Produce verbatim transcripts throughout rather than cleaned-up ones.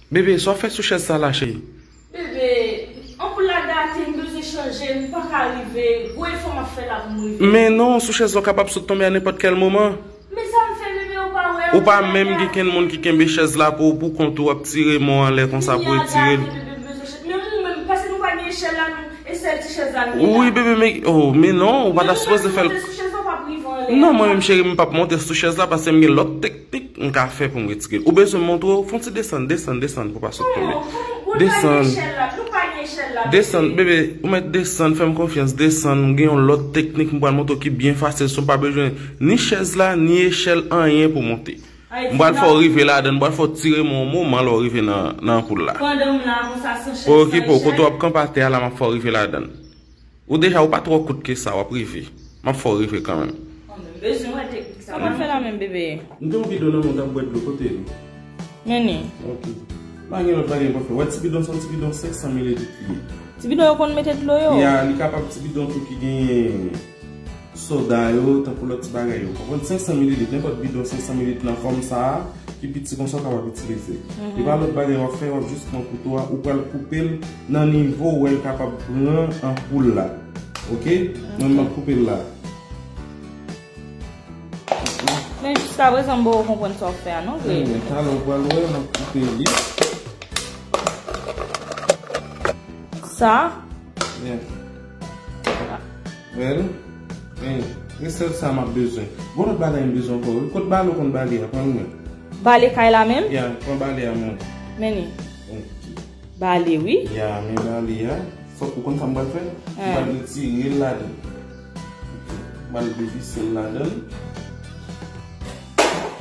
Bebe, sa w fè sou chèz sa la, cheri? Bebe, anpoul la gate, m bezwen chanje, m pa ka rive. Gwo efò m ap fè la pou m rive. Men non, sou chèz la w kapab sot tonbe a nenpòt kèl moman. Men sa m fè, bebe, ou pa wè? Ou pa menm gen kenn moun ki kenbe chèz la pou, pou kont ou, w ap tire men w anlè konsa pou retire l. Bebe, m bezwen chanje. Men ou menm, paske nou pa gen echèl la, nou, e sèl ti chèz la nou gen la. Wi, bebe, men, oh, men non, ou pa ta sipoze fè l. Non, mwen menm, cheri, m p ap monte sou chèz la, paske m gen lòt teknik m ka fè pou m retire l. Ou bezwen m montre w? Fè yon ti desann, desann, desann pou w pa sot tonbe. Desann. Desann, bebe, ou mèt desann, fè m konfyans, desann. M gen yon lòt teknik m pral montre w ki byen fasil, san w pa bezwen ni chèz la, ni echèl, anyen pou monte. M pral fè w rive ladan, m pral fè w tire men w yon moman lè w rive nan, nan anpoul la. Pandan m la, konsa, san chèz, san echèl. Pa okipe w, kote w ap kanpe atè a la, m ap fè w rive ladan. Ou deja, ou pa twò kout ke sa, w ap rive. M ap fè w rive kanmenm. An, men m bezwen wè teknik sa. Sa w ap fè la menm, bebe? M gen yon bidon nan men w, t ap bwè dlo, kote l? Men li. Ok. Pa gen lòt bagay m pral fè. Wè ti bidon sa, ti bidon senk san mililit li ye. Ti bidon yo konn mete dlo yo? Ya, li kapab ti bidon tou ki genyen soda yo, tankou lòt ti bagay yo. Konprann? Senk san mililit, nenpòt bidon senk san mililit nan fòm sa a, ki piti konsa w kapab itilize. Li pa lòt bagay w ap fè, w ap jis pran kouto a, ou pral koupe l nan nivo w wè l kapab pran anpoul la. Ok? Mwen, m ap koupe l la. Men jiskaprezan, m poko konprann sa w ap fè a, non, Greg? Hmm, talè w pral wè, m ap koupe li. Sa? Yeah. Well, men, e sèl sa m ap bezwen. Gon lòt bagay m bezwen ankò wi. Kot bale w konn bale a? Pran l mwen. Bale kay la menm? Ya, pran bale a mwen. Men li. Ok. Bale, wi. Ya, men bale a. Fòk ou konn sa m pral fè? M pral retire l ladan. M pral devise l ladan.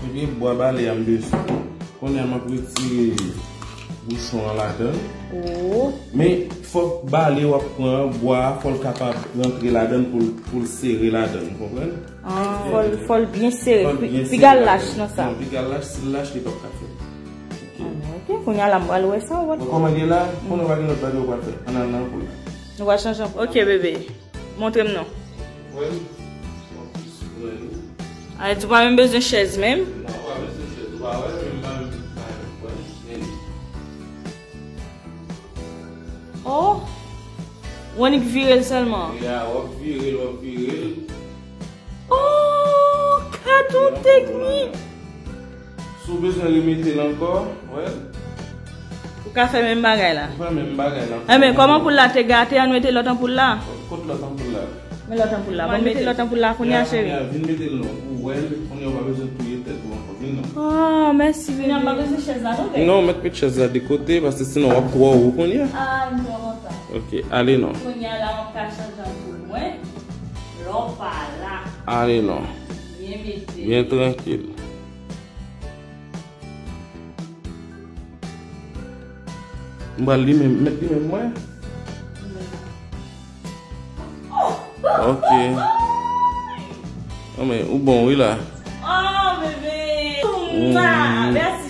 Ebyen, bwa bale a m bezwen. Kounye a, m ap retire bouchon an ladan. Oh. Men, fòk bale w ap pran an, bwa a, fò l kapab rantre ladan pou l, pou l sere ladan, ou konprann? Ah, fò l, fò l byen sere. Fò l byen sere ladan. Piga l lach nan sa. Non, piga l lach, si l lach, li p ap ka fèt. Ok. Ah, men ok, kounye a la, m pral wè sa, ou wè. Bon, kòman l ye la? Konnen w pa gen lòt bagay ou pral fè. Ann al nan anpoul la. Nou pral chanje anpoul. Ok, bebe. Montre m non. Wè. Ay, ou pa menm bezwen chèz menm. Non, ou pa bezwen chèz. Ou pa wè, men m pa menm, pa menm, wè. Men. Oh! Ou annik vire l sèlman. Ya, w ap vire l, w ap vire l. Oh! Gad yon teknik! Si w bezwen remete l ankò, wè. Ou ka fè menm bagay la. Ou fè menm bagay la. Enben, kòm anpoul la te gate, ann mete lòt anpoul la. Kot lòt anpoul la? Men lòt anpoul la. Bon, mete lòt anpoul la kounye a, cheri. Vin mete l non. Ou wè l, kounye a ou pa bezwen touye tèt ou ankò. Vin non. Ah, mèsi, bebe. Kounye a m pa bezwen chèz la, non, bebe? Non, mèt met chèz la de kote, paske sinon w ap twò wo kounye a. Ah, m twò kontan. Ok, ale non. Kounye a la, m ap ka chanje anpoul mwen. Lè w pa la. Ale non. Byen mete. Byen trankil. M pral li menm, mèt li menm mwen. Ok. Non, men, ou bon, wi, la. Oh, bebe. Mm. Mèsi.